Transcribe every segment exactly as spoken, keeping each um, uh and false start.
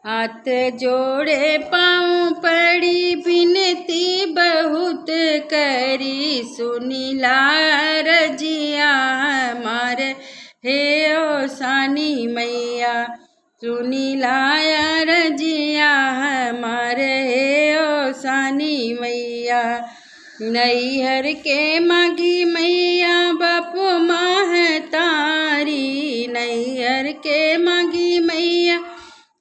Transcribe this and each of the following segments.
हाथ जोड़े पाँव पड़ी बिनती बहुत करी, सुनिला रजिया हमार हे औसानी मैया। सुनिला रजिया हमार हे औसानी मैया। नैहर के मागी मैया बाप महतारी, नैहर के मागी मैया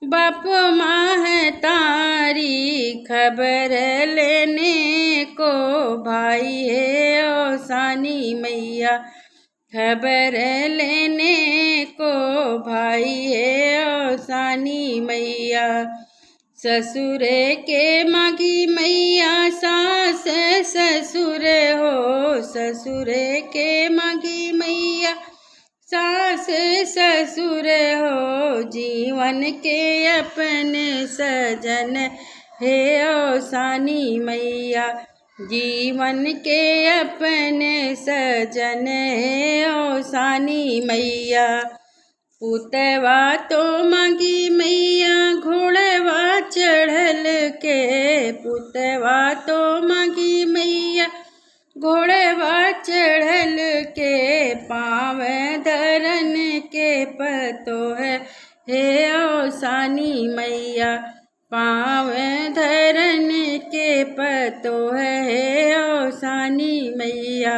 बाप महतारी। खबर लेने को भाई हे औसानी मैया, खबर लेने को भाई हे औसानी मैया। ससुर के मागी मैया सास ससुर हो, ससुर के मागी मैया सास ससुर हो। जीवन के अपन सजन हे औसानी मैया, जीवन के अपन सजन हे औसानी मैया। पुतवा तो मागी मैया घोड़वा चढ़ल के, पुतवा तो मागी मैया घोड़वा चढ़ल के। पाँव धरन के पतोह हे औसानी मैया, पाँव धरन के पतोह हे औसानी मैया।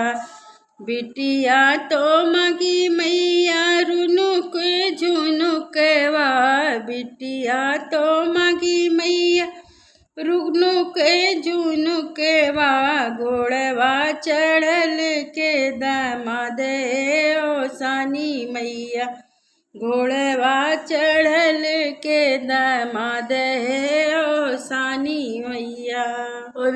बिटिया तो मागी मैया रुनुक झुनुकवा, बिटिया तो मागी मैया रुनुक झुनुकवा। घोड़वा चढ़ल के दामाद हे औसानी मैया, घोड़वा चढ़ल के दामाद हे औसानी मैया। और